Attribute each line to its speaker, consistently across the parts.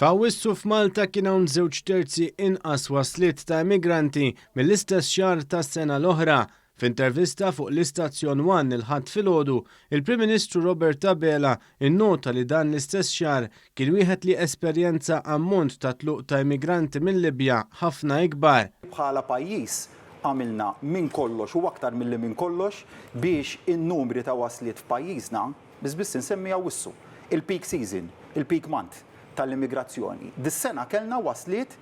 Speaker 1: F'Awwissu f'Malta kien hawn żewġ terzi inqas wasliet ta' immigranti mill-istess xahar tas-sena l-oħra. F'intervista fuq l-istazzjon One il-Ħadd filgħodu, il-Prim Ministru Robert Abela nnota li dan l-istess xahar kien wieħed li esperjenza ammont ta' tluq ta' immigranti mil-Libja ħafna ikbar.
Speaker 2: Bħala pajjiż għamilna minn kollox u aktar milli minn kollox biex in-numri ta' wasliet f'pajjiżna, biss biss insemmi Awwissu, il-peak season, il-peak month tal-immigrazzjoni. Dis-sena kellna wasliet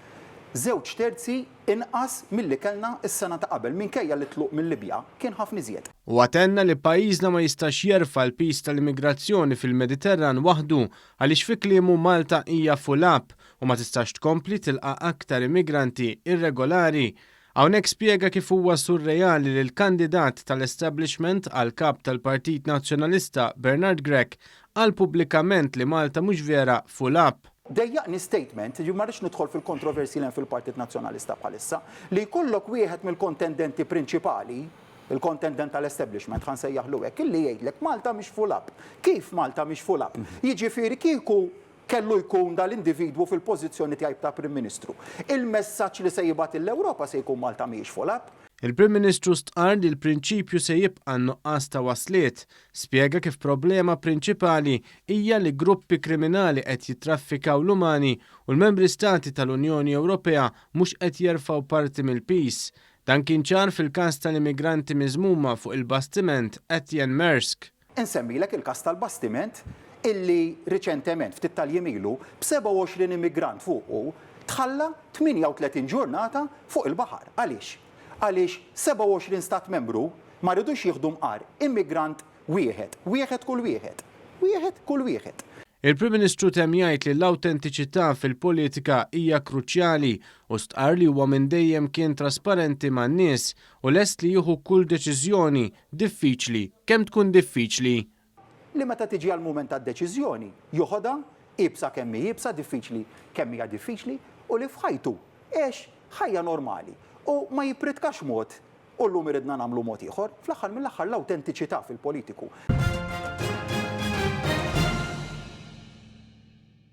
Speaker 2: żewġ terzi inqas milli kellna s-sena ta' qabel minkejja li t-tluq mil-Libja kien ħafna iżjed.
Speaker 1: Huwa tenna li pajjiżna ma jistax jerfa' l-piż tal-immigrazzjoni fil-Mediterran waħdu għaliex fi kliemu Malta hija full up u ma tistax tkompli tilqa' aktar immigranti irregolari. Hawnhekk spjega kif huwa surreali li l-kandidat tal-establishment għal Kap tal-Partit Nazzjonalista Bernard Grech qal pubblikament li Malta mhux vera full up.
Speaker 2: Dejjaqni statement, jiġifieri ma rridx nidħol fil-kontroversji li hemm fil-Partit Nazzjonalista bħalissa, li jkollok wieħed mill-kontendenti prinċipali, il-kontendent tal-establishment ħa nsejjaħlu hekk, illi jgħidlek Malta mhix full up. Kif Malta mhix full up? Jiġifieri kieku kellu jkun dal-individwu fil-pożizzjoni tiegħi ta' Prim Ministru, il-messaġġ li se jibgħat lill-Ewropa se jkun Malta mhijiex full up?
Speaker 1: Il-Prim Ministru stqarr li l-prinċipju se jibqa' n-nuqqas ta' wasliet. Spjega kif problema prinċipali hija li gruppi kriminali qed jittraffikaw l-umani u l-membri stati tal-Unjoni Ewropea mhux qed jerfgħu parti mill-piż. Dan kien ċar fil-każ tal-immigranti miżmuma fuq il-bastiment Etienne Maersk.
Speaker 2: Insemmilek il-każ tal-bastiment illi riċentement, ftit tal-jiem ilu, b'27 immigrant fuqu, tħalla 38 ġurnata fuq il-baħar. Għaliex? Għaliex 27 stat membru ma ridux jieħdu mqar immigrant wieħed. Wieħed kull wieħed. Wieħed kull wieħed.
Speaker 1: Il-Prim Ministru temm jgħid li l-awtentiċità fil-politika hija kruċjali u stqarr li huwa minn dejjem kien trasparenti man-nies u lest li jieħu kull deċiżjoni diffiċli kemm tkun diffiċli.
Speaker 2: Li meta tiġi għall-mument tad-deċiżjoni, joħodha, iebsa kemm hi iebsa, diffiċli kemm hija diffiċli, u li f'ħajtu għex ħajja normali u ma jippritkax mod u llum iridna nagħmlu mod ieħor. Fl-aħħar mill-aħħar l-awtentiċità fil-politiku.